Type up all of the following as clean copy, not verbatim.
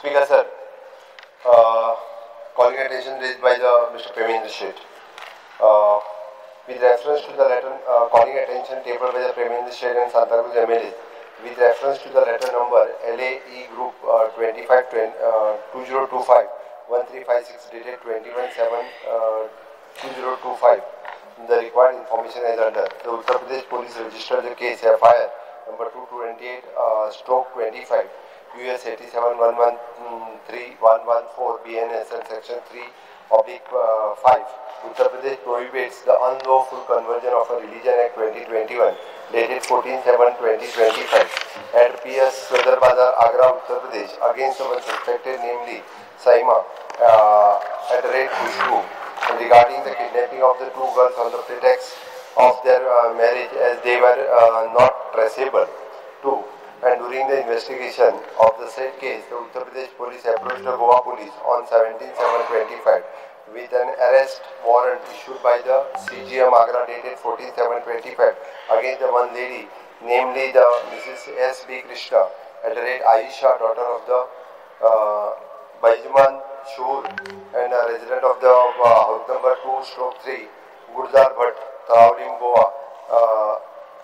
Speaker sir, calling attention raised by the Mr. Premendra Shet. With reference to the letter calling attention tabled by the Premendra Shet and Santacruz MLAs, with reference to the letter number LAE Group 25 2025 1356 dated 21/7/2025, the required information is under. The Uttar Pradesh Police registered the case FIR number 228 stroke 25 US 87113114 BNS and section 3/5. Uttar Pradesh prohibits the unlawful conversion of a Religion Act 2021 dated 14/7/2025 at PS Sadar Bazar, Agra, Uttar Pradesh against one suspected, namely Saima at rate Khushbu, regarding the kidnapping of the two girls on the pretext of their marriage as they were not traceable. 2. And during the investigation of the said case, the Uttar Pradesh Police approached the Goa Police on 17/7/25 with an arrest warrant issued by the CGM Agra dated 14/7/25 against the one lady, namely the Mrs. S. B. Krishna at the rate Aisha, daughter of the Baijman Shur and a resident of the house number 2/3, Gurdar Bhatt, Taravlim, Goa,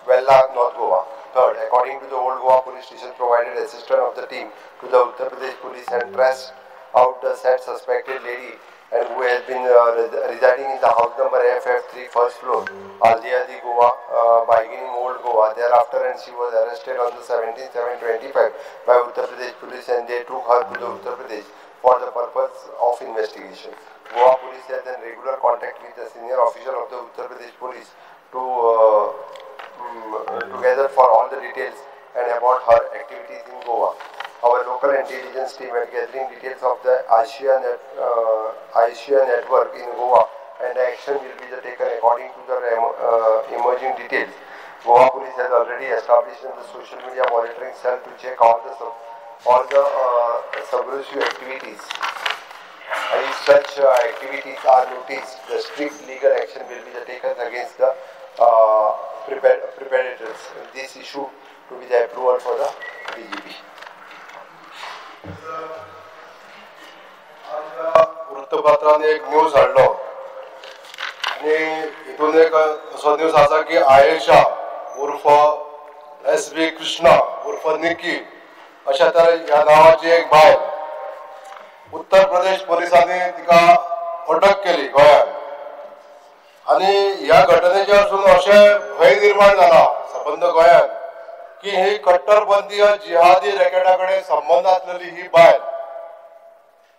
Vella, North Goa. Third, according to the Old Goa Police Station, provided assistance of the team to the Uttar Pradesh Police and traced out the said suspected lady and who has been residing in the house number FF3 first floor, Aldiadi, Goa, Baigini, Old Goa. Thereafter, and she was arrested on the 17/7/25 by Uttar Pradesh Police, and they took her to the Uttar Pradesh for the purpose of investigation. Goa Police has in regular contact with the senior official of the Uttar Pradesh Police to together for all the details and about her activities in Goa. Our local intelligence team are gathering details of the Asia network in Goa, and action will be taken according to the emerging details. Goa Police has already established the social media monitoring cell to check all the subversive activities. If such activities are noticed, the strict legal action will be taken against the preparators. This issue to be the approval for the DGP. वृत्तपत्रान एक news हाडलो आनी हितून एक असो news आसा की आयेशा उर्फ S बी कृष्णा उर्फ निकी अशा तरे ह्या नांवाची एक बायल उत्तर प्रदेश पोलिसांनी तिका अटक केली गोंयांत. आनी ह्या घटनेच्या वरसून अशें भंय निर्माण जाला सबंद गोंयांत की ही कट्टरपंथीय जिहादी रॅकेटा कडेन संबंद आसलेली ही बायल,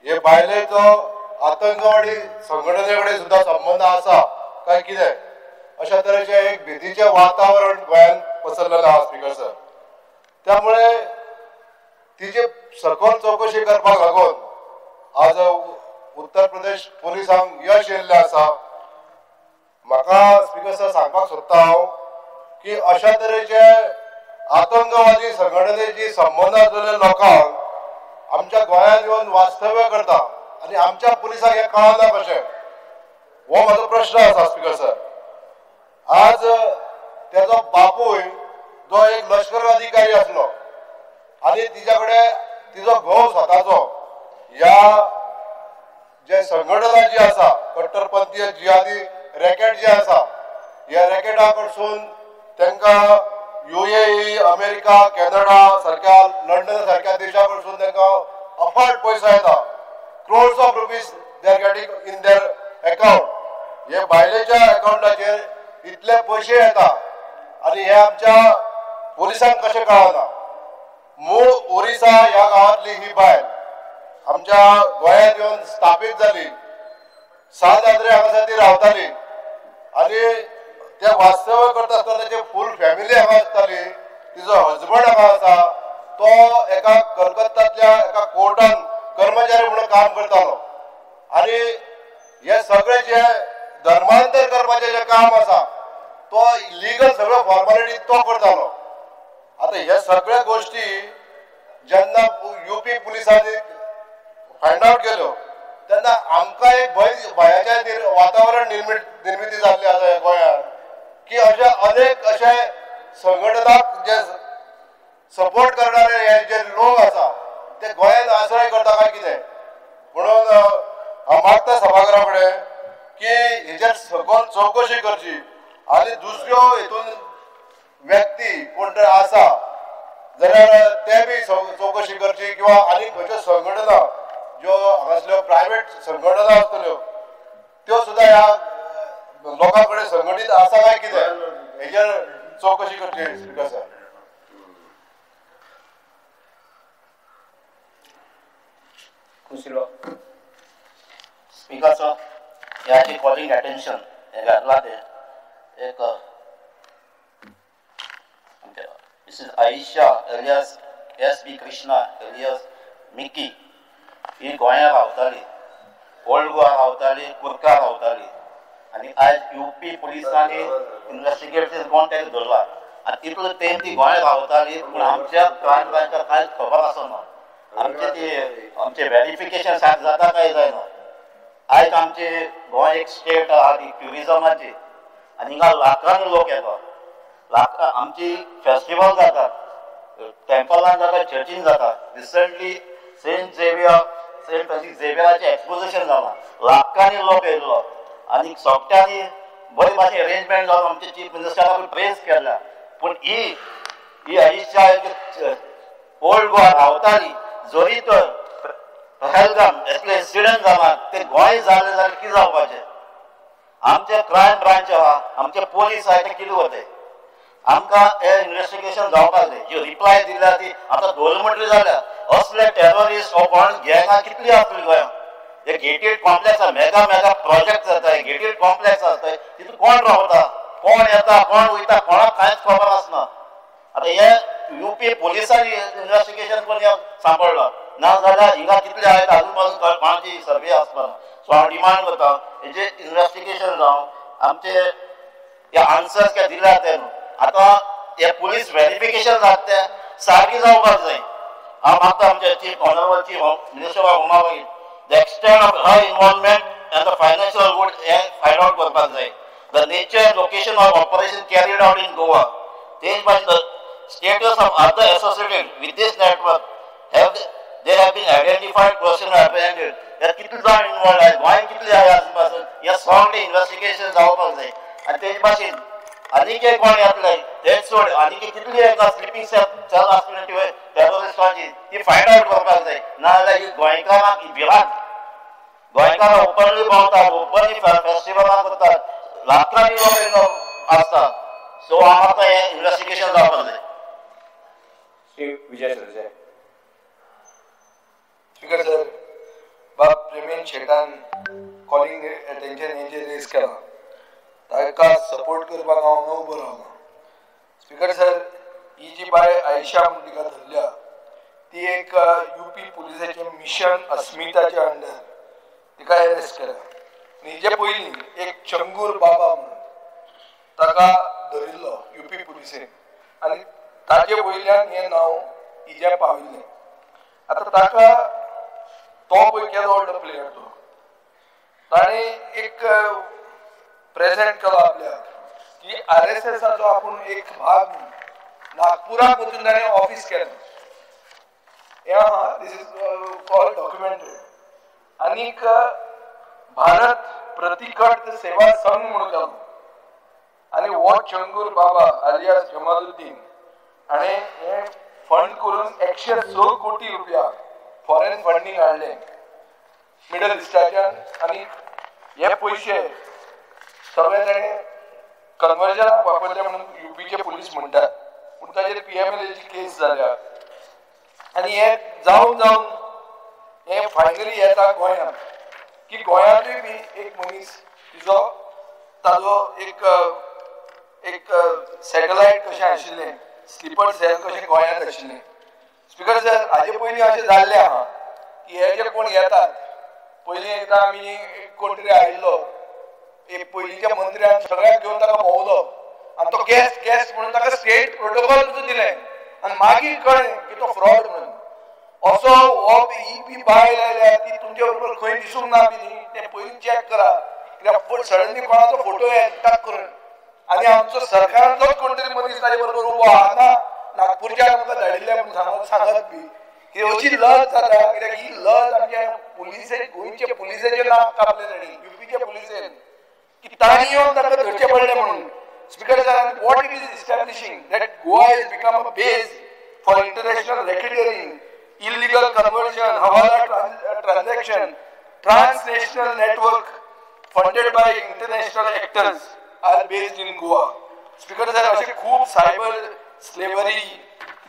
हे बायलेचो आतंकवादी संघटने कडेन सुद्दां संबंद आसा काय कितें अशा तरेचें एक भितीचें वातावरण गोंयांत पसरलेलें आसा स्पीकर सर. त्यामुळे तिची सखोल चवकशी करपाक लागून आज उत्तर प्रदेश पोलिसांक यश येयल्लें आसा. म्हाका स्पीकर सर सांगपाक सोदता हांव की अशा तरेचे आतंकवादी संघटनेची संबंद आसलेल्या लोकांक आमच्या गोंयांत येवन वास्तव्य करता आनी आमच्या पुलिसांक हें कळना कशें, हो म्हाजो प्रश्न आसा स्पीकर सर. आज तेजो बापूय जो एक लश्कर अधिकारी आसलो आनी तिच्या कडेन तिजो घोव स्वताचो ह्या जे संघटना जी आसा कट्टरपंथीय जिहादी रॅकेट जे आसा ह्या रॅकेटा कडसून तांकां UAE, America, Canada सारख्या लंडन सारख्या देशा कडसून तांकां अफाट पयसो येता. Crores of rupees they are getting in their account. हे बायलेच्या अकाउंटाचेर इतले पयशे येता आनी हे आमच्या पोलिसांक कशें कळना. मूळ ओरिसा ह्या गांवांतली ही बायल आमच्या गोंयांत येवन स्थापीत जाली. 7 आद्रे हांगासर ती रावताली आनी ते वास्तव्य करता आसतना ताची फूल फॅमिली हांगा आसताली. तिजो हजबंड हांगा आसा, तो एका कलकत्तांतल्या एका कोर्टान कर्मचारी म्हणून काम करतालो. आनी हे सगळे जे धर्मांतर करपाचें जें काम आसा तो इलिगल सगळ्यो फॉर्मालिटी तो करतालो. आतां हे सगळ्या गोश्टी जेन्ना युपी पुलिसांनी फायंड आवट केल्यो तेन्ना आमकां एक भंय भंयाचें वातावरण निर्मिती जाल्ली आसा गोंयांत की अशे अनेक अशे संघटनाक जे सपोर्ट करणारे हे जे लोक आसा ते आनी गोंयांत आश्रय करता काय कितें. म्हणून हांव मागता सभाघरा कडेन की हेजेर सगळ चवकशी करची आनी दुसऱ्यो हितून व्यक्ती कोण तरी आसा जाल्यार ते बी चवकशी करची किंवा आनी खंयच्यो संघटना ज्यो हांगासल्यो प्रायवेट संघटना आसतल्यो त्यो सुद्दां ह्या लोकां कडेन संघटीत आसा काय कितें हेजेर चवकशी करची. Speaker sir. Speaker sir, ह्या जी कॉलिंग अटेन्शन हें घातलां तें एक Mrs Ayesha alias S B Krishna alias Mickey ही गोंया रावताली, ओल्ड गोवा रावताली, कुर्का रावताली आनी आयज युपी पुलिसांनी इन्वेस्टिगेशन कोण ताका धरला आनी तितलो तेंप ती गोंया रावताली पूण आमच्या क्रायम ब्रांचाक कांयच खबर आसना. आमचे ती आमचे वेरिफिकेशन सारकें जाता काय जायना. आयज आमचे गोंय एक स्टेट आहा ती ट्युरिजमाची आनी हिंगा लाखांनी लोक येतात. लाखां आमची फेस्टिवल जातात, टेम्पलान जाता, चर्चीन जाता. Recently Saint Xavier, Saint Francis झेवियराचें एक्सपोजिशन जालां, लाखांनी लोक येयल्लो आनी सगळ्यांनी बरे भाशेन अरेंजमेंट जावन आमचे चीफ मिनिस्टराक प्रेज केल्या. पूण ही ही अयिशा ओल्ड गोवा रावताली जरी तर पहलगाम असले इन्सिडंट जाला ते गोंय जालें जाल्यार कितें जावपाचें. आमचे क्रायम ब्रांच आहा, आमचे पोलीस आहा, ते कितें वते आमकां हे इन्वेस्टिगेशन जावपाक जाय. जी रिप्लाय दिल्या ती आतां धोल म्हटली जाल्यार असले टेररिस्ट हो कोण गँगां कितली आसतली गोंयांत. हे गेटेड कॉम्प्लेक्स आहा, मेगा मेगा प्रोजेक्ट जाता, गेटेड कॉम्प्लेक्स आसता, तितून कोण रावता, कोण येता, कोण वयता, कोणाक कांयच खबर आसना. आतां हे युपी पोलिसांनी इन्वेस्टिगेशन करून सांपडला ना जाल्यार हिंगा कितले आहात अजून पासून कोणाची सर्वे आसपाना. सो हांव डिमांड करता हेजे इन्वेस्टिगेशन जावं, आमचे हे आन्सर्स काय दिल्या ते न्हू आतां हे पुलीस वेरिफिकेशन जाता तें सारकें जावपाक जाय. हांव मागता आमचे chief honourable chief minister of Home Affairs the extent of her involvement and the financial good हें फायंड आवट करपाक जाय. The nature and location of operation carried out in Goa, तेच भाशेन the status of other associated with this network have they have been identified person apprehended. ह्या कितले जाण involve आहात, गोंयांत कितले आहात अजून पासून ह्या सगळें इन्वेस्टिगेशन जावपाक जाय. आनी तेच भाशेन आनीक एक कोण येतले तेच सोड आनीक कितली एक स्लिपींग सेल आसतली टेररिस्टांची ती फायंड आवट करपाक जाय. ना जाल्यार ही गोंयकारांक ही भिरांत, गोंयकारां ओपनली भोंवतात, ओपनली फेस्टिवलां करतात, लाखांनी लोक आसता. सो हांव आतां हें इन्वेस्टिगेशन जावपाक जाय. श्री विजय सरदेसाय. स्पीकर सर, बाब प्रेमेन शेटान कॉलिंग अटेन्शन हेंचेर रेज केला ताका सपोर्ट करपाक हांव हांगा उबो रावला. स्पीकर सर, ही जी बाय आयशा म्हूण तिका धरल्या ती एक युपी पुलिसाचे मिशन अस्मिताच्या अंडर तिका अरेस्ट केला. आनी हिजे पयलीं एक चंगूर बाबा म्हणून ताका धरिल्लो युपी पुलिसेन आनी ताजे वयल्यान हें नांव हिजें पाविल्लें. आतां ताका तो पळय केदो व्हडलो प्लेयर तो, ताणें एक प्रेजेंट केलो आपल्याक की आरएसएसाचो आपूण एक भाग म्हणून नागपुराक वचून ताणें ऑफीस केलें. हें आहा, this is all documented. आनीक भारत प्रतिकट सेवा संघ म्हणून केलो आनी हो चंगूर बाबा आलियास जमालुद्दीन हाणें हें फंड करून 106 कोटी रुपया फॉरेन फंडींग हाडलें मिडल इस्टाच्यान आनी हे पयशे सगळे ताणें कन्वर्जनाक वापरले म्हणून युपीचे पुलीस म्हणटात. पूण ताजेर PMLAची केस जाल्या आनी हे जावन जावन हे फायनली येता गोंयांत की गोंयांतूय बी एक मनीस तिजो ताजो एक एक सॅटलायट कशें आशिल्लें, स्लिपर सेल कशें गोंयांत आशिल्लें. स्पीकर सर, हाजे पयलीं अशें जाल्लें आहा की हे जे कोण येतात, पयलीं एकदां आमी कोण तरी आयिल्लो एक पयलींच्या मंत्र्यान सगळ्यांक घेवन ताका भोंवलो आनी तो गेस्ट गेस्ट म्हणून ताका स्टेट प्रोटोकॉल सुद्दां दिलें आनी मागीर कळ्ळें की तो फ्रॉड म्हणून. असो हो ही बी बायल आयल्या ती तुमचे बरोबर खंय दिसूंक ना बी न्ही, तें पयलीं चॅक करा कित्याक सडनली कोणाचो फोटो येता करून आनी आमचो सरकारांतलोच कोण तरी मनीस ताजे बरोबर उबो आहा ना नागपूरच्यान आमकां धाडिल्ले म्हणून सांगत बी की अशी लज जाता कित्याक ही लज आमच्या पुलिसे गोंयच्या पुलिसेचें नांव कापलें तांणी, युपीच्या पुलिसेन, की तांणी येवन तांकां धरचें पडलें म्हणून. Speaker sir, what it is establishing that Goa is become a base for international racketeering, illegal conversion, hawala transaction, transnational network funded by international actors are based in Goa. Speaker sir, अशे खूब cyber slavery,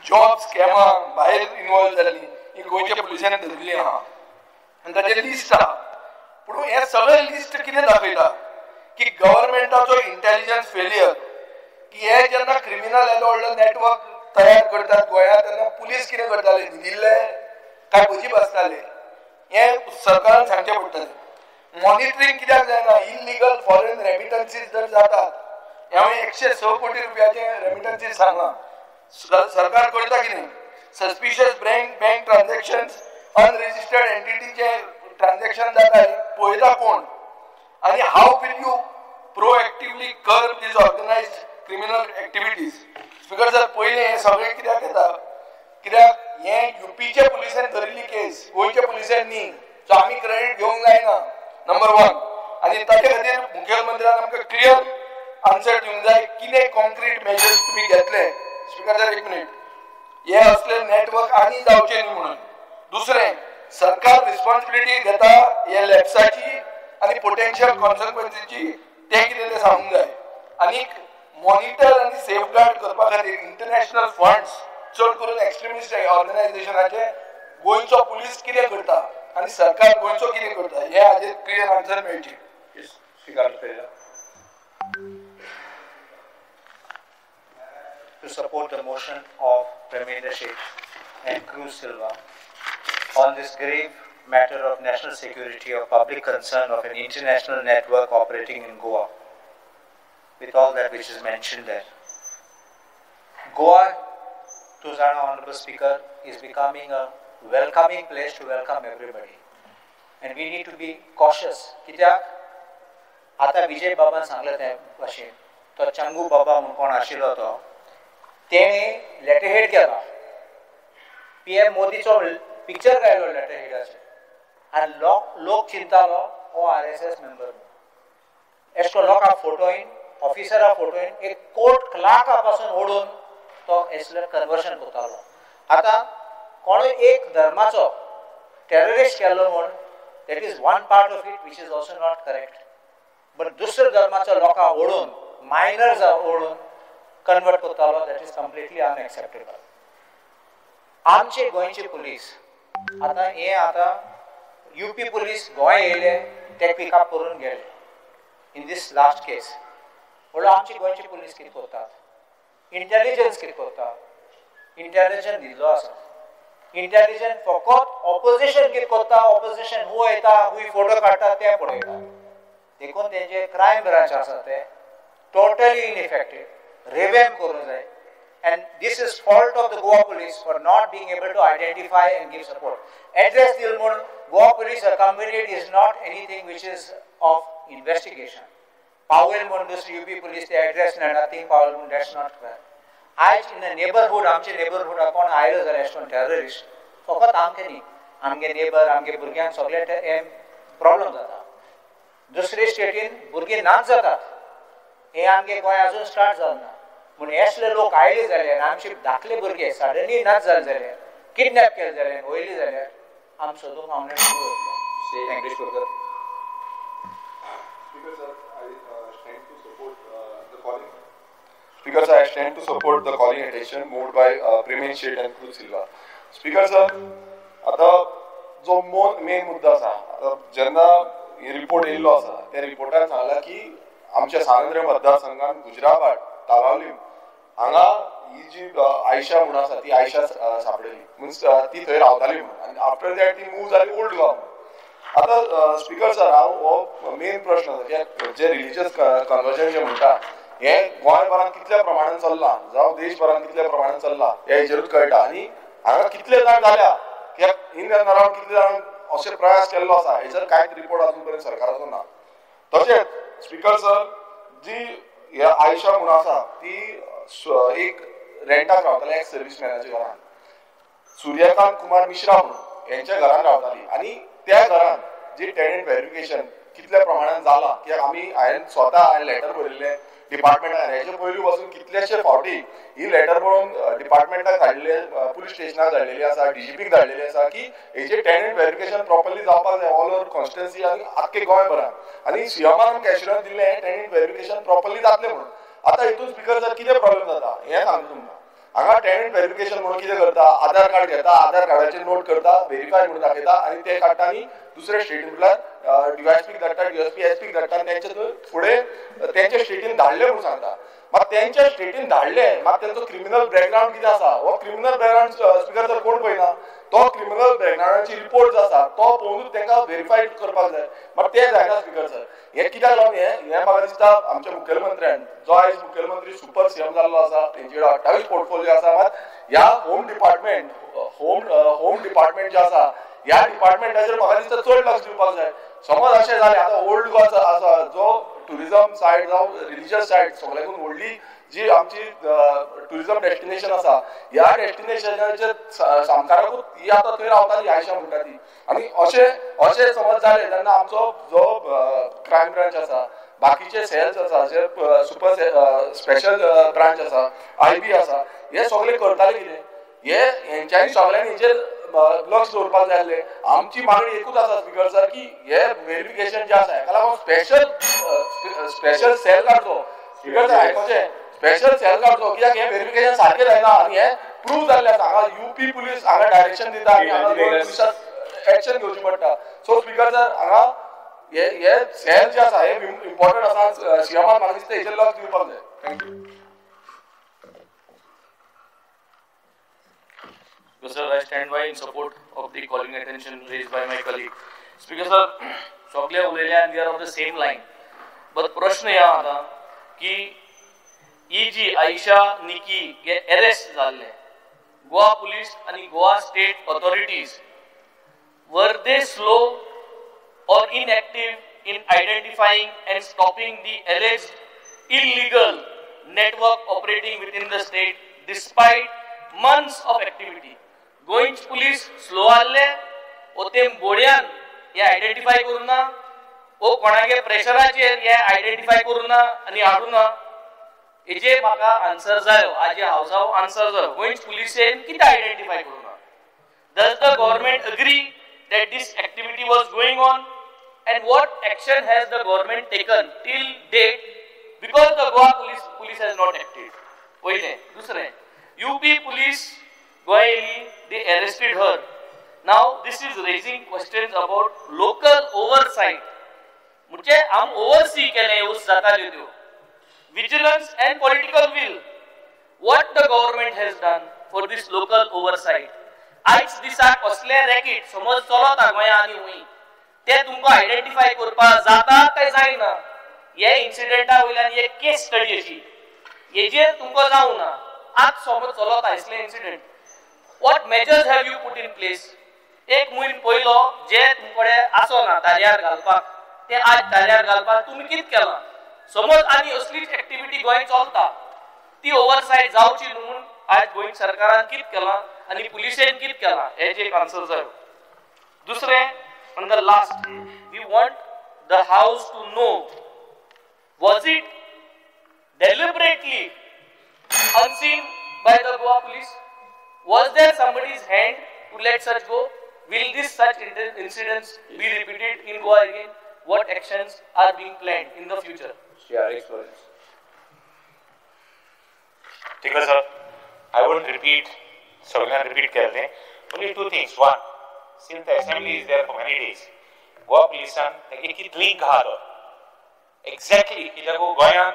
job स्कॅमां भायर involve जाल्ली ही गोंयच्या पुलिसांनी धरिल्ली आहा आनी ताचें list आहा. पूण हें सगळें लिस्ट कितें दाखयता की गव्हर्मेंटाचो इंटेलिजन्स फेलियर, की हे जेन्ना क्रिमिनल येदो व्हडलो नेटवर्क तयार करतात गोंयांत तेन्ना पुलीस कितें करताले, न्हिदिल्ले काय भजी बसताले, हें सरकारान सांगचें पडटलें. मॉनिटरींग कित्याक जायना? इलिगल फॉरेन रेमिटन्सीज जर जातात, हांवें 106 कोटी रुपयाचे रेमिटन्सीज सांगलां, सरकार करता कितें? Suspicious bank transactions, unregistered एंटिटीचे transaction जाता, पळयता कोण? आनी how will you proactively curb these organised criminal activities? Speaker sir, पयलें हें सगळें कित्याक येता, कित्याक हें युपीच्या पुलिसान धरिल्ली केस, गोंयच्या पुलिसान न्ही. सो आमी क्रेडीट घेवंक जायना, नंबर 1. आनी ताचे खातीर मुखेलमंत्र्यान आमकां क्लियर आन्सर दिवंक जाय कितें कॉन्क्रीट मेजर्स तुमी घेतले. स्पीकर सर, एक मिनीट, हे असले नेटवर्क आनी जावचे न्ही म्हणून. दुसरें, सरकार रिस्पॉन्सिबिलिटी घेता हे लॅप्साची आनी पोटेन्शियल कॉन्सिक्वन्सीची, तें कितें तें सांगूंक जाय. आनी मॉनिटर आनी सेफगार्ड करपा खातीर इंटरनॅशनल फंड्स, चड करून एक्स्ट्रिमिस्ट ऑर्गनायझेशनाचे, गोंयचो पुलीस कितें करता आनी सरकार गोंयचो कितें करता हे हाजेर क्लियर आन्सर मेळची. To support the motion of Premendra Shet and Cruz Silva on this grave matter of national security of public concern of an international network operating in Goa, with all that which is mentioned there. Goa, to Zana, Honorable Speaker, is becoming a welcoming place to welcome everybody. And we need to be cautious. कित्याक आता विजय बाबान सांगलें ते भाशेन, तो चंगू बाबा म्हूण कोण आशिल्लो तो, तेणें लेटरहेड केला, PM मोदीचो पिक्चर घायलो लेटरहेडाचेर, आनी लोक चिंतालो हो RSS member म्हणून. एशे करून लोकां फोटोइन, ऑफिसरा फोटोइन, एक कोर्ट क्लार्का पासून ओडून तो एसले कन्वर्शन करतालो. आतां कोणूय एक धर्माचो टेररिस्ट केल्लो म्हूण, that is one part of it which is also not correct. But दुसऱ्या धर्माचो लोकां ओडून, मायनर्स ओडून कन्वर्ट करतालो, that is completely unacceptable. आमचे गोंयचे पुलीस आतां हे आतां युपी पुलीस गोंय येयले, ते पिकअप करून गेले इन these last case. म्हणल्यार आमचे गोंयचे पुलीस कितें करतात, इंटेलिजन्स कितें करता, इंटेलिजन्स दिल्लो आसा, इंटेलिजन्स फकत ऑपोजिशन कितें करता, ऑपोजिशन हू येता, हूय फोटो काडटा तें पळयता. देखून तेंचे क्रायम ब्रांच आसा ते टोटली इनइफेक्टीव, रिवॅम्प करूंक जाय. And this is fault of the Goa police for not being able to identify and give support. Address दिल म्हूण Goa police accompanied is not anything which is of investigation. पावयल म्हूण दुसरी UP police ते address मेळना, thing पावयल म्हूण, that's not fair. आयज in the neighbourhood, आमचे neighbourhood कोण आयलो जाल्यार एशें कोण टेररिस्ट, फकत आमचे न्ही, आमगे नेबर, आमगे भुरग्यांक सगळे हे प्रॉब्लम जाता. दुसरे स्टेटीन भुरगीं नाच जातात, हे आमगे गोंय अजून स्टार्ट जालें ना. म्हूण असले लोक आयले जाल्यार आमचे धाकले भुरगे सडनली नाच जाले जाल्यार, किडनॅप केले जाल्यार, वयले जाल्यार आम सोदूंक हांव. Speaker sir, I stand to support the calling attention moved by Premendra Shet and Cruz Silva. Speaker sir, आता जो मेन मुद्दा आसा, आता जेन्ना रिपोर्ट येयल्लो आसा त्या रिपोर्टान सांगला की आमच्या सांत मतदारसंघान गुजराबाट तालावलीम हांगा ही जी आयशा म्हणून आसा ती आयशा सापडली, मिन्स ती थंय रावताली म्हणून, आनी आफ्टर that ती मूव जाली ओल्ड गोवा. आतां स्पीकर सर, हांव हो मेन प्रश्न आसा की जे रिलीजियस कन्वर्जन जे म्हणटा हें गोंयभरान कितल्या प्रमाणान चल्लां जावं देशभरान कितल्या प्रमाणान चल्लां हे हेजेरूच कळटा. आनी हांगा कितले जाण जाल्या, इन अँड अरावंड कितले जाण अशे प्रयास केल्लो आसा हेजेर कांयच रिपोर्ट अजून पर्यंत सरकाराचो ना. तशेंच स्पीकर सर, जी हे आयशा म्हणून आसा ती एक रेंटाक रावताली एक्स सर्वीस मॅनाच्या घरान. सूर्यकांत कुमार मिश्रा म्हणून यांच्या घरान रावताली आनी त्या घरान जी टेनंट व्हेरिफिकेशन कितल्या प्रमाणान जाला कित्याक आमी हांवें स्वता हांवें लेटर बरयल्लें डिपार्टमेंटान हेजे पयलीं पासून कितलेशे फावटी ही लेटर बरोवन डिपार्टमेंटाक धाडलेले, पुलीस स्टेशनाक धाडलेली आसा, डीजीपीक धाडलेली आसा की हेजे टेनंट व्हेरिफिकेशन प्रॉपरली जावपाक जाय ऑल ओवर कॉन्स्टिट्युएन्सी आनी आख्खे गोंयभरान. आनी सीएमान आमकां एश्युरन्स दिल्लें हें टेनंट व्हेरिफिकेशन प्रॉपरली जातलें म्हणून. आतां हितून स्पिकर सर कितें प्रॉब्लेम जाता हें सांगता तुमकां. हांगा टेनंट व्हेरिफिकेशन म्हणून कितें करता, आधार कार्ड घेता, आधार कार्डाचेर नोट करता, व्हेरीफाय म्हणून दाखयता आनी ते काडटा आनी दुसऱ्या स्टेटीन म्हळ्यार डीवायएसपीक धाडटा, डीएसपी एसपीक धाडटा आनी तेंचे फुडें तेंच्या स्टेटीन धाडले म्हणून सांगता. मात तेंच्या स्टेटीन धाडले मात तेंचो क्रिमिनल बॅकग्रावंड कितें आसा हो क्रिमिनल बॅकग्रावंड स्पिकर सर कोण पळयना. तो क्रिमिनल बॅकग्रावंडाची रिपोर्ट जो आसा तो पळोवनूच तेंकां व्हेरीफाय करपाक जाय, मात तें जायना स्पिकर सर. हें कित्याक लागून हें म्हाका दिसता आमच्या मुखेलमंत्र्यान जो आयज मुखेलमंत्री सुपर सीएम जाल्लो आसा तेंचे कडेन 28 पोर्टफोलिओ आसा, मात ह्या होम डिपार्टमेंट होम डिपार्टमेंट जें आसा ह्या डिपार्टमेंटाचेर म्हाका दिसता चड लक्ष दिवपाक जाय. समज अशें जालें आतां ओल्ड गोवा आसा जो ट्युरिजम सायड जावं रिलिजियस सायड सगळ्याकून व्हडली जी आमची ट्युरिजम डेस्टिनेशन आसा ह्या डेस्टिनेशनाचेर सामकाराकूच ही आतां थंय रावताली आयशा म्हणटा ती. आनी अशें अशें समज जालें तेन्ना आमचो जो क्रायम ब्रांच आसा, बाकीचे सेल्स आसा, जे सुपर स्पेशल ब्रांच आसा, आयबी आसा, हे सगळे करताले कितें हे हेंच्यांनी सगळ्यांनी हेचेर लक्ष दवरपाक जाय आसलें. आमची मागणी एकूच आसा स्पिकर सर की हे व्हेरिफिकेशन जें आसा हेका लागून स्पेशल स्पेशल सेल काडचो. स्पिकर सर आयकोचें, स्पेशल सेल काडचो कित्याक हें व्हेरिफिकेशन सारकें जायना आनी हें प्रूव जाल्लें आसा. हांगा युपी पुलीस हांगा डायरेक्शन दिता आनी हांगा पुलिसाक एक्शन घेवची पडटा. सो स्पिकर सर हांगा हे हे सेल जे आसा हे इम्पॉर्टंट आसा, सीएमान म्हाका दिसता हेचेर लक्ष दिवपाक जाय. Thank you. Sir, I stand by in support of the calling attention raised by my colleague. Speaker sir, सगळे उलयले and we are of the same line. But प्रश्न ह्या आता की ही जी आयशा निकी हे अरेस्ट जाल्ले, गोवा पुलीस आनी Goa state authorities were they slow or inactive in identifying and stopping the alleged illegal network operating within the state despite months of activity? गोंयचे police slow आहले ओ ते बोड्यान हे आयडेंटिफाय करूं ना, ओ कोणागे प्रेशराचेर हे आयडेंटिफाय करूं ना आनी हाडूं ना, हेजे म्हाका आन्सर जायो. आजे हावसाव आन्सर जायो. गोंयचे पुलिसेन कितें आयडेंटिफाय करूं ना? Does the government agree that this activity was going on and what action has the government taken till date because the Goa police has not acted? पयलें. दुसरें, UP police Goa येयली, they arrested her. Now this is raising questions about local oversight. म्हणजे आम oversee केलें use जाताल्यो त्यो. Vigilance and political will. What the government has done for this local oversight? आयज दिसा कसले रॅकेट समज चलता गोंया आनी हुंय ते तुमकां आयडेंटिफाय करपाक जाता काय जायना हे इन्सिडेंटा वयल्यान एक केस स्टडी अशी हेजेर तुमकां जावं ना. आज समज चलता इसले incident, what measures have you put in place? एक म्हयनो पयलो जे तुमकडे आसना तारयार घालपाक ते आज तारयार घालपाक तुमी कितें केलां? समज आनी असलीच एक्टिविटी गोंय चलता ती ओवरसायट जावची न्हू म्हूण आज गोंय सरकारान कितें केलां आनी पुलिसेन कितें केलां हेजें एक आन्सर जायो. दुसरें, on the last, we want the house to know, was it deliberately unseen by the Goa police? Was there somebody's hand to let such go? Will this such incidents be repeated in Goa again? What actions are being planned in the future? Yeah, excellent. ठीक है sir, I won't repeat, सगळ्यांना repeat केले. Only two things. One, since the assembly is there for many days, Goa पुलिसान ताकी कित link आहा तो exactly कित्याक गोंयांत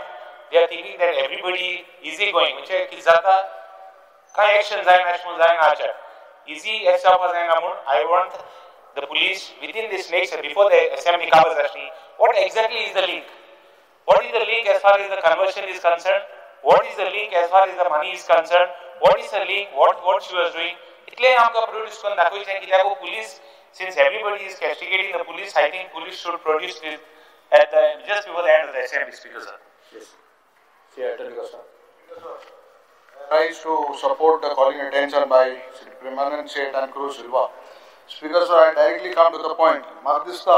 they are thinking that everybody easy going, म्हणजे कितें जाता कांय एक्शन जायना अशें म्हूण जायना आचार इजी एस जावपाक जायना म्हूण I want the police within this next before the assembly काबार जातली, what exactly is the link? What is the link as far as the conversion is concerned? What is the link as far as the money is concerned? What is the link? What she was doing? इतलें आमकां produce करून दाखोवचें कित्याक police, since everybody is castigating the police, I think police should produce this at the just before the end of the assembly. Speaker sir. Yes. Shri Attorney Costa. Rise to support the calling attention by Shri Premanand Shet and Cruz Silva. Speaker sir, I directly come to the point. म्हाका दिसता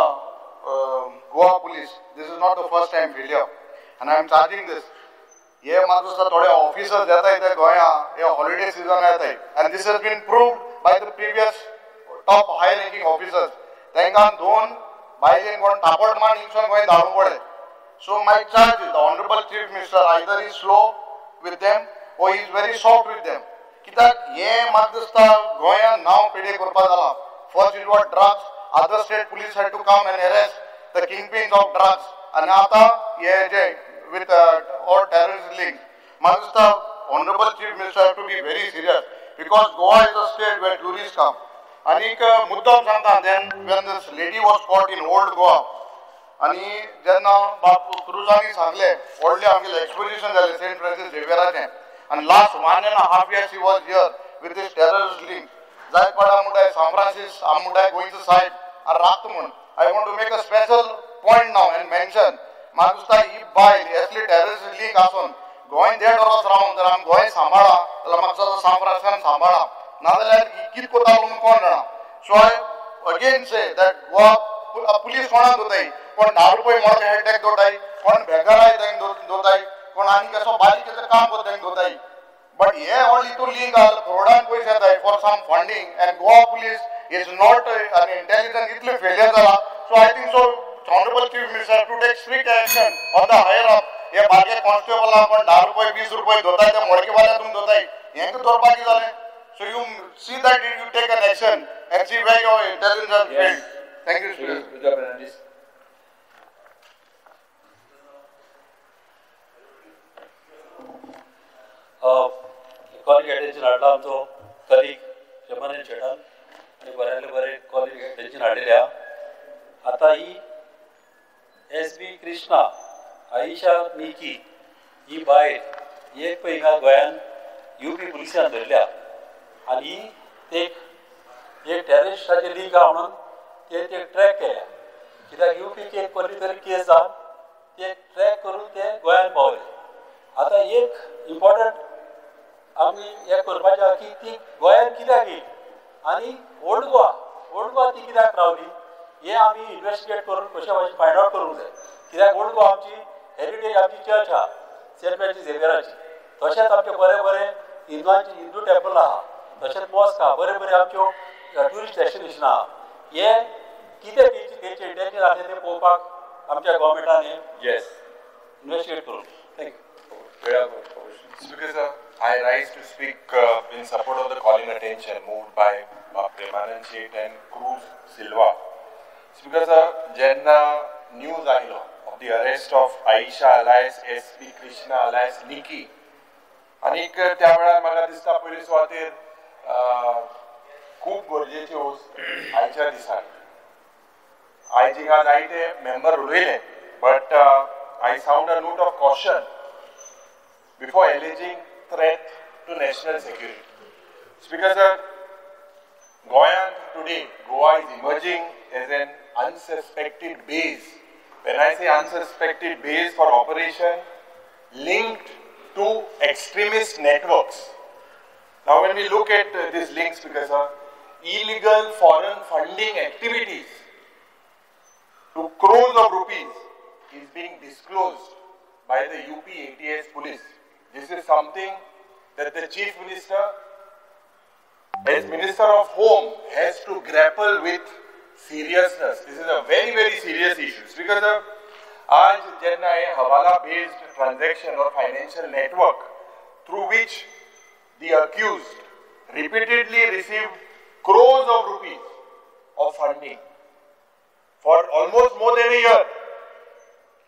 Goa police, this is not the first time failure and I am charging this. हे म्हाका दिसता थोडे officers येताय ते गोंया हे हॉलिडे सिजन येताय and this has been proved by the previous top high ranking officers. तांकां दोन बायलेन कोण तापट मान हिंगसून गोंय धाडूंक पडलें. So my charge is the honourable chief minister either is slow with them or is very soft with them. कित्याक हें म्हाका दिसता गोंयांत नांव पेडे करपाक जालां. First it was drugs, other state police had to come and arrest the kingpins of drugs आनी आतां हे जे with all terrorist links. म्हाका दिसता honourable chief minister have to be very serious because Goa is a state where tourist come. आनीक मुद्दाम सांगता, then when this lady was caught in old Goa आनी जेन्ना बाब क्रुजांनी सांगलें व्हडलें आमगेलें एक्सपोजिशन जालें सेंट फ्रांसीस झेवियराचें आनी last 1.5 years he was here with this terrorist link. जायत पडा म्हणटाय सान फ्रांसीस आमी म्हणटाय गोंयचो सायब आनी राखता म्हूण. I want to make a special point now and mention, म्हाका दिसता ही बायल असली टेररिस्ट लिंक आसून गोंय 1.5 वर्स रावन जर आमी गोंय सांबाळा जाल्यार म्हाका दिसता सान फ्रांसिस्कान सांबाळा, नाजाल्यार ही कितें करता म्हणून कोण जाणा. So I again say that Goa police कोणाक दवरताय, कोण 10 रुपये मोडके हेडटॅक दवरताय, कोण बेगराय तांकां दवरताय, कोण आनी कसो बारीक कसो काम करता तांकां दवरताय. बट हे ऑल हितून लिंक आसा, करोडान पयशे येताय for some funding and Goa police is not आनी इंटेलिजन्स इतलें फेलियर जाला. So I think so honourable chief minister to take strict action on the higher up. हे बारके कॉन्स्टेबल कोण 10 रुपये 20 रुपये दवरताय ते मोडकेवाले तुमी दवरताय, हेंकां दवरपाक कितें जालें? So you see that you take an action and see where your intelligence has failed. Thank you, Speaker. Mr. Fernandes. Calling attention हाडला आमचो कलीग प्रेमानंद शेटान आनी बऱ्यांतले बरें कॉलिंग अटेन्शन हाडिल्लें आहा. आतां ही एस बी कृष्णा आयिशा निकी ही बायल एक पळय हिंगा गोंयान युपी पुलिसान धरल्या आनी ते एक टेररिस्टाचे लिंक आहा म्हणून ते ट्रॅक केल्या. कित्याक युपीक एक कसली तरी केस जावन ते ट्रॅक करून ते गोंयान पावले. आतां एक इम्पॉर्टंट आमी हें करपाचें आहा की ती गोंयान कित्याक येयली आनी ओल्ड गोवा ती कित्याक रावली हें आमी इन्वेस्टिगेट करून कशें भाशेन फायंड आवट करूंक जाय. कित्याक ओल्ड गोवा आमची हेरिटेज, आमची चर्च आहा सेंट फ्रांसीस झेवियराची, तशेंच आमचे बरे बरे हिंदवांचे हिंदू टेम्पल आहा, तशेंच मॉस्क आहा, बरे बरे आमच्यो ट्युरिस्ट डेस्टिनेशन आहा. हे कितें तेंचे इंटेन्शन आसलें तें पळोवपाक आमच्या गव्हर्मेंटान हें इन्वेस्टिगेट करूंक. Thank you. Speaker sir, I rise to speak in support of the calling attention moved by Premanand Shet and Cruz Silva. Speaker sir, जेन्ना न्यूज आयलो of the arrest of Ayesha alias S B Krishna alias Nikki, आनीक त्या वेळार म्हाका दिसता पयले सुवातेर खूब गरजेची वस्त आयच्या दिसाक. आयज हिंगा जायते मेंबर उलयले, but I sound a note of caution before alleging threat to national security. Speaker sir, Goa today, Goa is emerging as an unsuspected base. When I say unsuspected base for operation linked to extremist networks. Now when we look at these links, Speaker sir, illegal foreign funding activities to crores of rupees is being disclosed by the UP ATS police. This is something that the Chief Minister, as Minister of Home, has to grapple with seriousness. This is a very, very serious issue. Because aaj jenna a hawala based transaction or financial network through which the accused repeatedly received crores of rupees of funding for almost more than a year.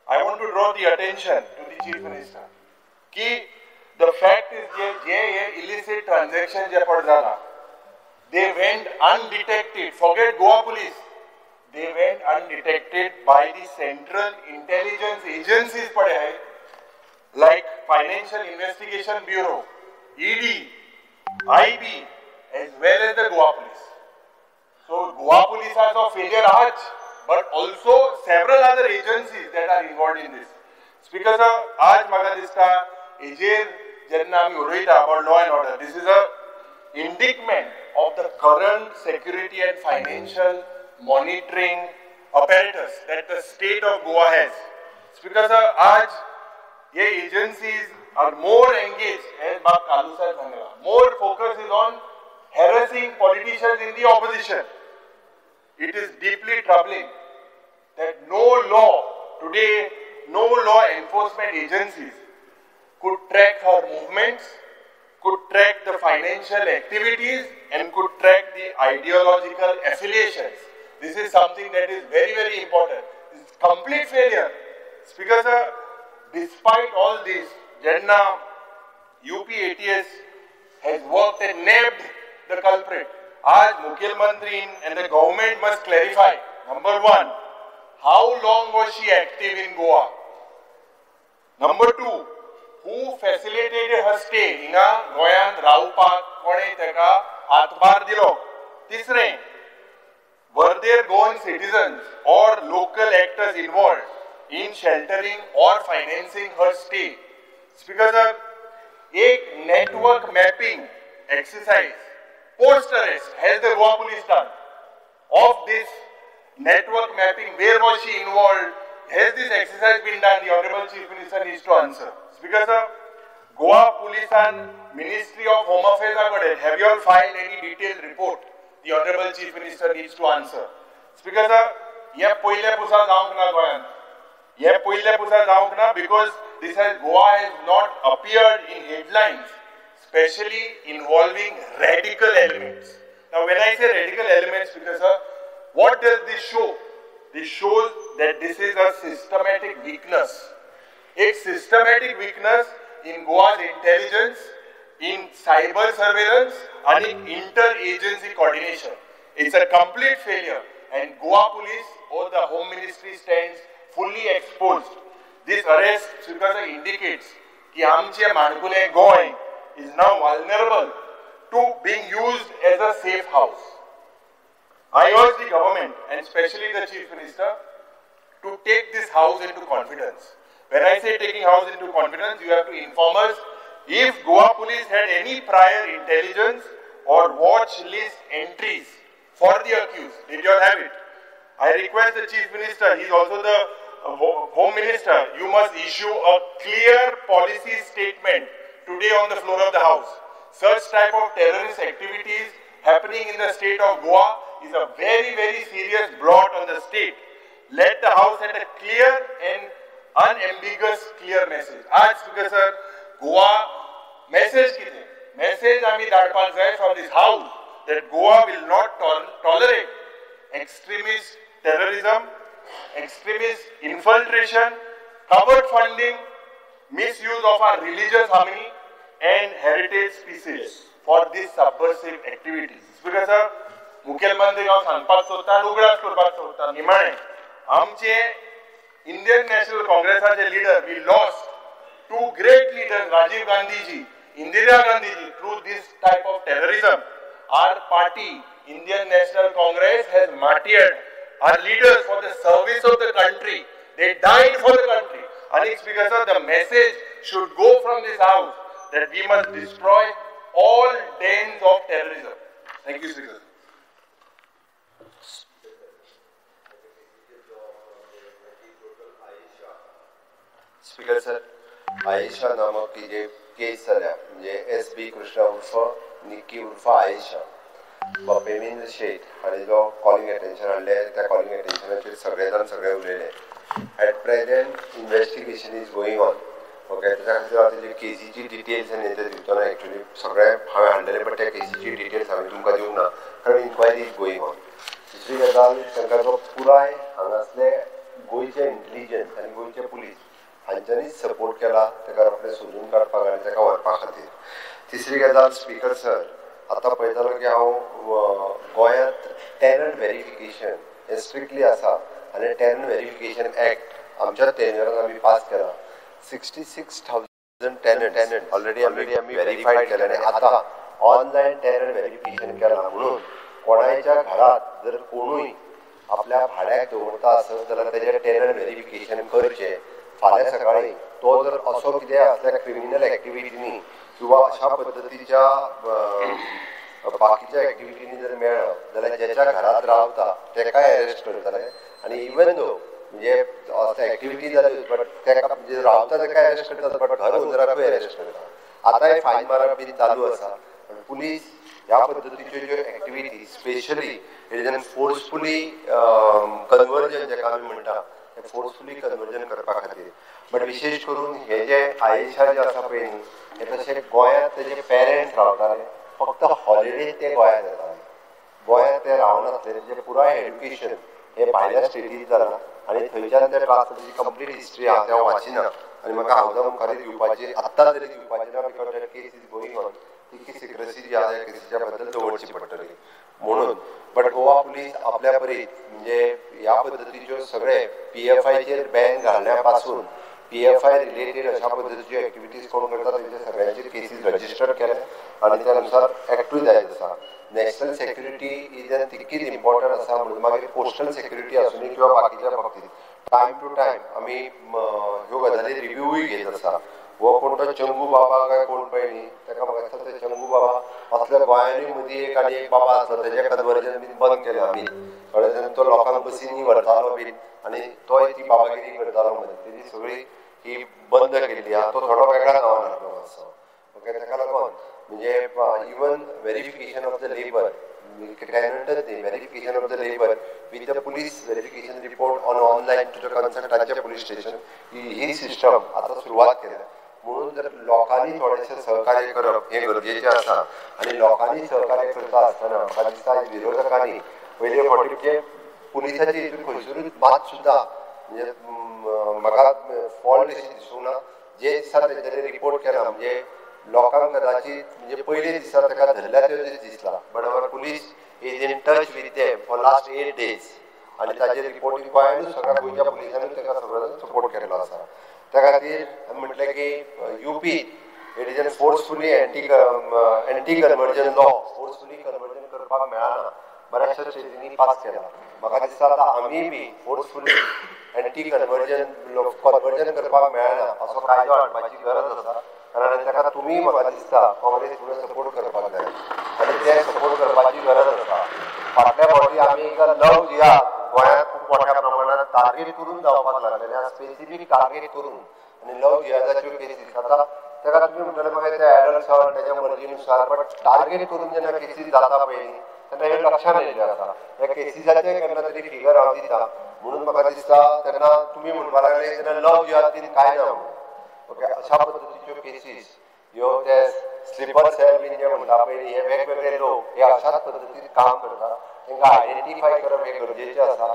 I want to draw the attention to the Chief Minister ki the fact is je illicit transaction je pad jala, they went undetected. Forget Goa police, they went undetected by the central intelligence agencies pade hai, like Financial Investigation Bureau, ED, IB, as well as the Goa police. So Goa police has a failure aaj, but also several other agencies that are involved in this. Speaker sir, aaj म्हाका दिसता हेजेर जेन्ना आमी उलयता about law and order, this is a indictment of the current security and financial monitoring apparatus that the state of Goa has. Speaker sir, आज ये agencies are more engaged, as Bab Kalu sir सांगला, more focus is on harassing politicians in the opposition. It is deeply troubling that no law today, no law enforcement agencies could track her movements, could track the financial activities, and could track the ideological affiliations. This is something that is very, very important. It's complete failure. Speaker sir, despite all this, Jenna UP ATS has worked and nabbed the culprit. Aaj Mukhyamantri and the government must clarify. Number one, how long was she active in Goa? Number two, who facilitated her stay? Hinga Goyan रावपाक कोणे तेका हातभार दिलो? तिसरें, were there Goan citizens or local actors involved in sheltering or financing her stay? Speaker sir, एक network mapping exercise post arrest has the Goa police done? Of this network mapping, where was she involved? Has this exercise been done? The Honorable Chief Minister needs to answer. Speaker sir, Goa Police and Ministry of Home Affairs are got it. Have you all filed any detailed report? The Honorable Chief Minister needs to answer. Speaker sir, ये पहिले पुसा जावंक ना गोयान, ये पहिले पुसा जावंक ना, because this has, Goa has not appeared in headlines, especially involving radical elements. Now when I say radical elements, because sir, what does this show? This shows that this is a systematic weakness. A systematic weakness in Goa's intelligence, in cyber surveillance, and in inter-agency coordination. It's a complete failure, and Goa Police or the Home Ministry stands fully exposed. This arrest, because it indicates ki आमचे माणकुले Goa is now vulnerable to being used as a safe house. I urge the government and especially the Chief Minister to take this house into confidence. When I say taking house into confidence, you have to inform us if Goa Police had any prior intelligence or watch list entries for the accused. Did you all have it? I request the Chief Minister, he is also the Home Minister, you must issue a clear policy statement today on the floor of the House. Such type of terrorist activities happening in the state of Goa is a very, very serious blot on the state. Let the House send a clear and unambiguous clear message. Aaj, Speaker sir, Goa message कितें? Message आमी धाडपाक जाय from this house that Goa will not tolerate extremist terrorism, extremist infiltration, covert funding, misuse of our religious harmony and heritage species for these subversive activities. Speaker sir, मुखेलमंत्री हांव सांगपाक सोदता आनी उगडास करपाक सोदता, निमाणें आमचे इंडियन नॅशनल काँग्रेसाचे leader, we lost two great leaders, Rajiv Gandhiji, Indira Gandhiji, through this type of terrorism. Our party, Indian National Congress, has martyred our leaders for the service of the country. They died for the country. And Speaker sir, the message should go from this house that we must destroy all dens of terrorism. Thank you, Speaker. Speaker sir, Ayesha नामक ही जे केस जाल्या म्हणजे S बी कृष्णा उर्फ निकी उर्फ आयेशा वा प्रेमेंद्र शेट हाणें जो calling attention हाडलें त्या कॉलिंग अटेन्शनाचेर सगळे जाण सगळे उलयले. At present investigation is going on. Okay, ताच्या खातीर हांव तेजे केसीची डिटेल्स आनी ते दिवचो ना. एक्चुली सगळे हांवें हाडलेले, बट त्या केसीची डिटेल्स हांवें तुमकां दिवंक ना कारण इन्क्वायरी is going on. दुसरी गजाल, तांकां जो पुराय हांगासले गोंयचे इंटेलिजन्स आनी गोंयचे पुलीस हांच्यांनीच सपोर्ट केला ताका रोखडें सोदून काडपाक आनी ताका व्हरपा खातीर. तिसरी गजाल, स्पीकर सर, आतां पळयतालो की हांव गोंयांत टॅनंट व्हेरिफिकेशन हें स्ट्रिक्टली आसा आनी टॅनंट व्हेरिफिकेशन एक्ट आमच्या टेन्युरान आमी पास केला. 66,000 टॅनंट ऑलरेडी आमी व्हेरीफायड केले आनी आतां ऑनलायन टॅनंट व्हेरिफिकेशन केलां म्हणून कोणायच्या घरात जर कोणूय आपल्या भाड्याक दवरता आसत जाल्यार तेजें टॅनंट व्हेरिफिकेशन करचें. फाल्यां सकाळीं तो जर असो कितें असल्या क्रिमिनल एक्टिविटीनी किंवा अशा पद्दतीच्या बाकीच्या एक्टिविटीनी जर मेळ्ळो जाल्यार ज्याच्या घरात रावता तेकाय अरेस्ट करतले आनी इवन दो म्हणजे एक्टिविटी जाल्यो बट तेका म्हणजे रावता तेका अरेस्ट करतात बट घर ओनराकूय अरेस्ट करतात. आतांय फायन मारप बीन चालू आसा पण पुलीस ह्या पद्दतीच्यो ज्यो activity specially it is an forcefully conversion जेका आमी म्हणटा तें फोर्सफुली कन्वर्जन करपा खातीर. बट विशेश करून हे जे आयेशा जे आसा पळय न्ही हे तशें गोंयांत तेजे पेरंट्स रावताले फक्त हॉलिडे ते गोंयांत येताले गोंयांत ते रावनासले तेजें पुराय एड्युकेशन हे भायल्या स्टेटींत जालां आनी थंयच्यान ते ट्रान्सफरची कंप्लीट हिस्ट्री आहा तें हांव वाचिना आनी म्हाका हावजा मुखार दिवपाची आत्तां तरी दिवपाची ना because that case is going on तितकी सिक्रेसी जी आहा त्या केसीच्या बद्दल दवरची पडटली म्हणून. बट गोवा पुलीस आपल्या परीत म्हणजे ह्या पद्दतीच्यो सगळे पीएफआयचेर बॅन घालण्या पासून पीएफआय रिलेटेड अशा पद्दतीच्यो एक्टिविटीज कोण करता तेंच्या सगळ्यांचेर केसीस रजिस्टर केले आनी त्या नुसार एक्टूय जायत आसा. नॅशनल सेक्युरिटी is an तितकीच इम्पॉर्टंट आसा म्हणून मागीर कोस्टल सेक्युरिटी आसूं किंवा बाकीच्या बाबतीत टायम टू टायम आमी ह्यो गजाली रिव्यूय घेत आसा. हो कोण तो चंगू बाबा काय कोण पळय न्ही ताका म्हाका दिसता ते चंगू बाबा असल्या गोंयांनी मदीं एक आनी एक बाबा आसलो तेजें कन्वर्जन बीन बंद केलें आमी कळ्ळें. तो लोकांक बसींनी व्हरतालो बीन आनी तोय ती बाबागिरी करतालो मदीं तेजी सगळी ही बंद केल्ली आहा. तो थोडो वेगळ्या नांवान आसलो मातसो ओके. ताका लागून म्हणजे even verification of the labour टेनंटच न्ही verification of the labour with the police verification report on online to the concern तांच्या पुलीस स्टेशन ही सिस्टम आतां सुरवात केल्या. म्हणून जर लोकांनी थोडेशें सहकार्य करप हें गरजेचें आसा आनी लोकांनी सहकार्य करता आसतना म्हाका दिसता विरोधकांनी पयले फावटी म्हणजे पुलिसाची हितून खंयसरूच मात सुद्दां म्हणजे म्हाका फॉल्ट अशी दिसूंक ना. जे दिसा तेंच्यांनी रिपोर्ट केला म्हणजे लोकांक कदाचित म्हणजे पयले दिसा ताका धरल्या ते दीस दिसला but our police is in touch with them for last 8 days आनी ताजेर रिपोर्ट गोंयानूच सगळ्या गोंयच्या पुलिसांनी ताका सगळो सपोर्ट केल्लो आसा. त्या खातीर आमी म्हटलें की UP it is an forcefully anti conversion law forcefully conversion करपाक मेळना बऱ्याचशा स्टेटींनी पास केला. म्हाका दिसता आतां आमी बी फोर्सफुली एंटी कन्वर्जन करपाक मेळना असो कायदो हाडपाची गरज आसा. कारण ताका तुमी म्हाका दिसता काँग्रेस फुडें सपोर्ट करपाक जाय आनी ते सपोर्ट करपाची गरज आसा. फाटल्या फावटी आमी एकदां लव जिहाद गोंयांत खूब मोठ्या प्रमाणात टार्गेट करून जावपाक लागलेलें स्पेसिफीक टार्गेट करून आनी लव जिहादाच्यो केसीस आतां ताका तुमी म्हणटले म्हाका ते एडल्ट आसा तेच्या मर्जीनुसार बट टार्गेट करून जेन्ना केसीस जाता पळय न्ही तेन्ना हें लक्षात येयल्लें आसा. ह्या केसीसाचें केन्ना तरी फिगर हांव दिता म्हणून म्हाका दिसता तेन्ना तुमी म्हणपाक लागले तेन्ना लव जिहाद बीन कांय ना म्हणून ओके. अशा पद्दतीच्यो केसीस ह्यो ते स्लिपर सेल बीन जे म्हणटा पळय न्ही हे वेगवेगळे लोक हे अशाच पद्दतीन काम करता तांकां आयडेंटिफाय करप हें गरजेचें आसा.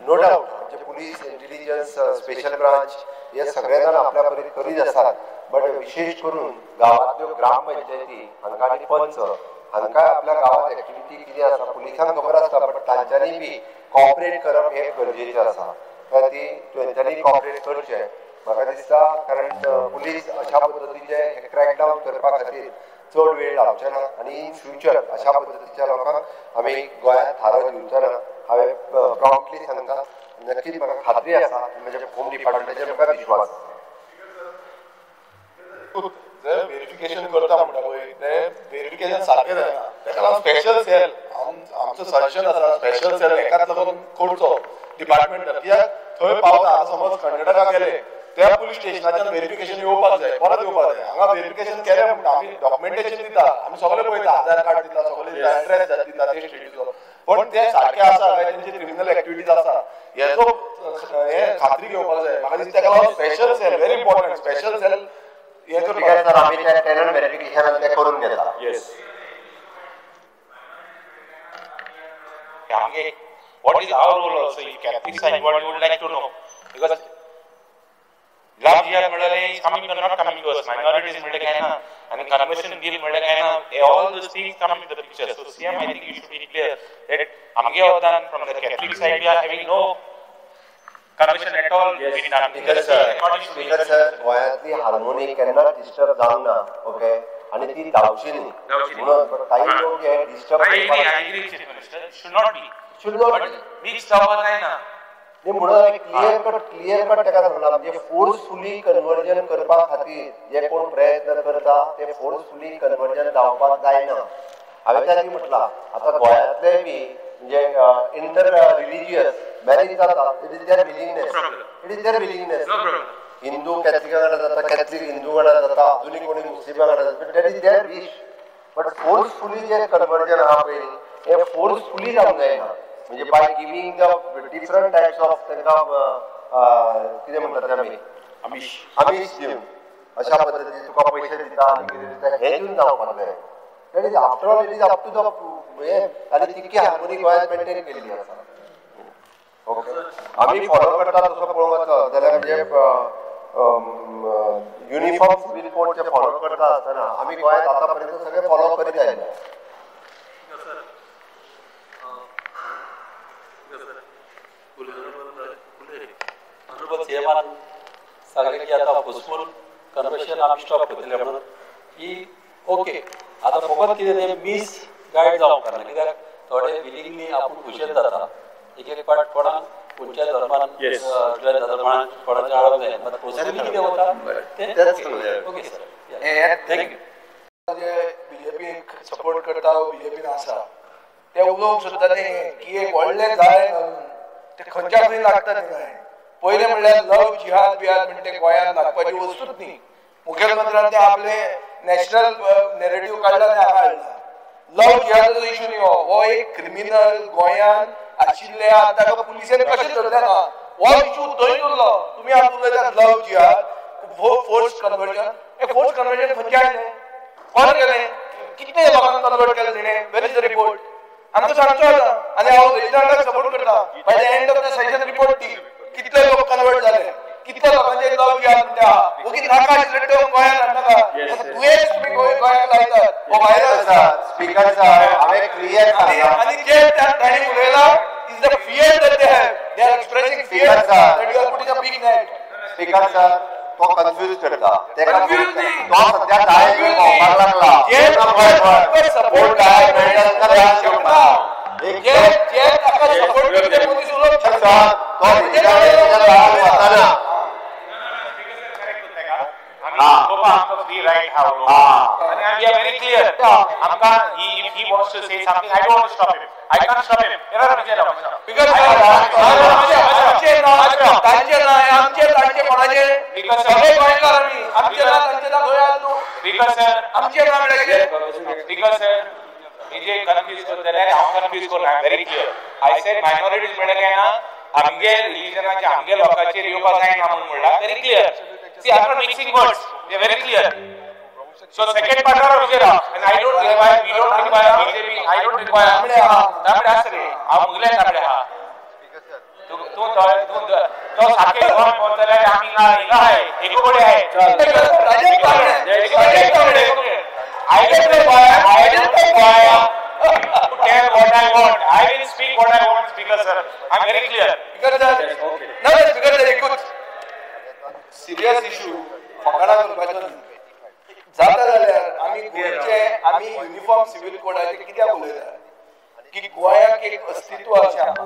नो डावट आमचे पुलीस इंटेलिजन्स स्पेशल ब्रांच हे सगळे जाण आपल्या परीन करीत आसात बट विशेश करून गांवांतल्यो ग्रामपंचायती हांकां आनी पंच हांकां आपल्या गांवांत एक्टिविटी कितें आसा पुलिसांक खबर आसता बट तांच्यांनी बी कॉपरेट करप हें गरजेचें आसा. ती तेंच्यांनी कॉपरेट करचें म्हाका दिसता कारण पुलीस अशा पद्दतीचे हे क्रॅकडावन करपा खातीर चड वेळ लावचे ना आनी इन फ्युचर अशा पद्दतीच्या लोकांक आमी गोंयांत थारो दिवचे ना. हांवें प्रॉम्प्टली सांगता नक्कीच म्हाका खात्री आसा म्हणजे होम डिपार्टमेंटाचेर म्हाका विश्वास आसा. जे व्हेरिफिकेशन करता म्हणटा पळय तें व्हेरिफिकेशन सारकें जायना ताका लागून स्पेशल सेल आमचो सजेशन आसा स्पेशल सेल एकाच लागून करचो डिपार्टमेंटान कित्याक थंय पावता. आतां समज कर्नाटका गेले त्या पुलीस स्टेशनाच्यान व्हेरिफिकेशन येवपाक जाय परत येवपाक जाय. हांगा व्हेरिफिकेशन केलें म्हणटा आमी डॉक्युमेंटेशन दिता आमी सगळें पळयता आधार कार्ड दिता सगळें दिता एड्रेस दिता ते स्टेटीचो पण ते सारके आसा काय तेंचे क्रिमिनल एक्टिविटीज आसा हेजो हे खात्री घेवपाक जाय. म्हाका दिसता ताका लागून special cell very important special cell हे करपाक आमी ते टेनंट व्हेरिफिकेशन ते करून घेता. Yes what is our role also in Catholic side what you would like to know because love jihad म्हणल्यार is coming or not coming to us minorities म्हणल्यार काय ना आणि कन्वर्जन बिल म्हणल्यार काय ना all those things come into the picture. So CM I think you should be clear that आमगे वतान from the Catholic side we are having no conversion at all. Speaker sir गोंयांतली harmony केन्ना disturb जावंक ना okay आनी ती जावची न्ही म्हणून काही लोक हे disturb should not be mix जावपाक जायना. न्ही म्हणून हांवें क्लियर कट ताका सांगला म्हणजे फोर्सफुली कन्वर्जन करपा खातीर जे कोण प्रयत्न करता ते फोर्सफुली कन्वर्जन जावपाक जायना. हांवें त्या म्हटलां आतां गोंयांतले बी म्हणजे इंटर रिलिजियस मॅरेज जाता, it is their willingness, it is their willingness. Hindu कॅथलिका वांगडा जाता, कॅथलीक हिंदू वांगडा जाता, अजुनूय कोणी मुस्लिमा वांगडा जाता, that is their wish. But forcefully J conversion आहा पळय हें फोर्सफुली जावंक जायना. म्हणजे by giving the different types of तांकां कितें म्हणटात आमी आमीश दिवन अशा पद्दतीन तुका पयशे दिता आनी कितें दिता हें दिवन जावपाक जाय. That is after all it is up to the हें. आनी तितकी हार्मोनी गोंयांत मेंटेन केल्ली आसा. ओके, आमी फॉलो करता तसो पळोवंक वचत जाल्यार म्हणजे युनिफॉर्म सिव्हील कोड जे फॉलो करता आसतना आमी गोंयांत आतां पर्यंत सगळे फॉलो करीत आयले. ऑनरेबल सीएमान सांगलें की आतां फोर्सफूल कन्वर्शन आमी स्टॉप करतले म्हणून ही ओके. आतां फकत कितें तें मीस गायड जावंक ना, कित्याक थोडे विलिंगली आपूण खुशेन जाता. एक एक पाट कोणाक खंयच्या धर्मान जॉयन जाता, कोणाक कोणाच्या आडोवंक जायना. मात फोर्सफुली कितें वता तें ओके सर, thank you. जे बीजेपीक सपोर्ट करता बीजेपीन आसा ते उलोवंक सोदता तें की एक व्हडलें जाळें घालून ते खंयच्या खंय लागता तें जाळें. पयलें म्हणल्यार लव जिहाद बिहाद म्हणटा ते गोंयांत लागपाची वस्तूच न्ही. मुखेलमंत्र्यान ते आपले नॅशनल नॅरेटीव काडला आनी हांगा हाडला. लव जिहादाचो इशू न्ही हो, हो एक क्रिमिनल गोंयांत आशिल्ले ताका पुलिसेन कशें धरलें ना हो इशू थंय उरलो. तुमी आतां उलयतात लव जिहाद, फोर्स कन्वर्जन. हे फोर्स कन्वर्जन खंयचें हाडलें, कोण केलें, कितले लोकांक कन्वर्ट केलें तेणें, वेर is the report आमकां सांगचो आतां. आनी हांव रेजिनाल्डाक सपोर्ट करता, by the end of the session report दी कितले लोक कन्वर्ट जाले, कितले लोकांचे लव जिहाद म्हणटा ओगी नाका आशिल्ले ते गोंयांत हाडनाका. दुयेंस तुमी गोंयांक लायतात हो व्हायरस. स्पीकर सर हांवें क्लियर आनी जे तांणी उलयलां is the fear that they have, they are expressing fear that you are putting a big net. Speaker sir तो कन्फ्यूज करता, तो सध्या जाय भोंवपाक लागला. Free right how and we are very clear. Amka if he wants to say something, I don't want to stop him. I can't stop him. Because तांचे ना आमचे तांचे कोणाचे सगळे गोंयकार आमी, आमचे ना तांचे ना खंय आहा तूं आमचे ना म्हणल्यार. Speaker sir, जे कन्फ्यूज करतले हांव कन्फ्यूज करना. I am very clear. I said minorities म्हणल्यार काय ना आमगे रिलिजनाचे आमगे लोकांचेर येवपाक जायना म्हणून म्हणला. Very clear. See, I am not mixing words. They are very clear. So second part of Vijay, and I don't require, we don't require BJP, I don't require. तांबडे आसा रे, हांव मुगले तांबडे आहा. तूं तूं तो सारकें गोंय पळोवतले आमी हिंगा आहाय, एको कडेन आहाय. I don't require, I don't require to tell what I want. I will speak what I want, Speaker sir. I am very clear. Speaker sir, no, Speaker sir, एकूच सिरियस इशू फकाणां करपाचो न्ही. जाता जाल्यार आमी गोंयचे आमी युनिफॉर्म सिव्हील कोडाचेर कित्याक उलयतात की गोंयाक एक अस्तित्व अशें आहा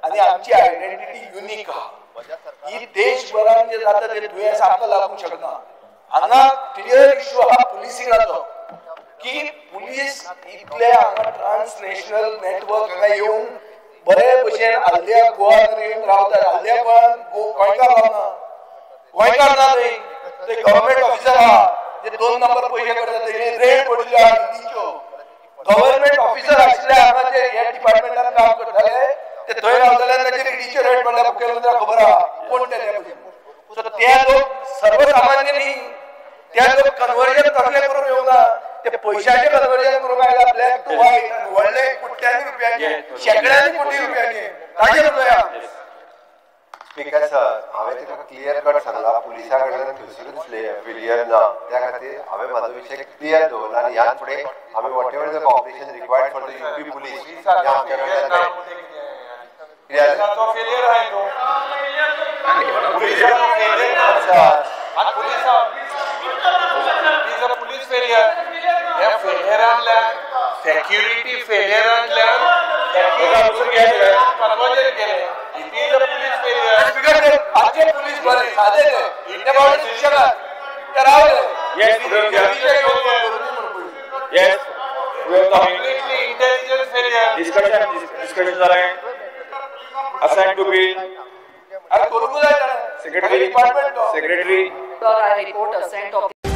आनी आमची आयडेंटिटी युनीक आहा. ही देशभरान जें जाता तें दुयेंस आमकां लागूंक शकना. हांगा क्लियर इशू आहा पुलिसिंगाचो की पुलीस इतले हांगा ट्रान्सनॅशनल नेटवर्क हांगा येवन बरे भशेन आल्ल्या गोवान येवन रावतात. आल्ल्या गोवान गोंयकार रावना, गोंयकार ना थंय, ते गव्हर्मेंट ऑफिसर आहा जे 2 नंबर पयशे करता, तेणी रेड पडिल्ल्यो आहा हिंदीच्यो. गव्हर्मेंट ऑफिसर आशिल्ले हांगा जे ह्या डिपार्टमेंटान काम करताले ते थंय रावताले आनी तांचेर ईडीच्यो रेड पडल्या. मुखेलमंत्र्याक खबर आहा कोण ते. सो ते लोक सर्वसामान्य न्ही, ते लोक कन्वर्जन कसलें करूंक येवना, ते पयशाचें कन्वर्जन करूंक आयला. ब्लॅक टू व्हायट व्हडले कोट्यांनी रुपयांचे, शेंकड्यांनी कोटी रुपयांचे ताचेर उलया. स्पीकर सर, हांवें ताका क्लियर कट सांगला पुलिसा कडल्यान खंयसरूच फेलियर ना, त्या खातीर हांवें म्हाजो विशय क्लियर दवरला आनी ह्यान फुडें आमी whatever the cooperation required for the UP police हें आमच्या कडल्यान सेक्युरिटी फेलियरांतल्यान कन्वर्जन केलें. It is a police failure. सादे ते बावडे सुशेगाद ते रावले. Yes, yes, we are coming. Completely intelligence failure. Discussion जालें. Assigned to bill. अरे करूंक जाय ताणें. Secretary. Department. Secretary. Sir, I report assent of.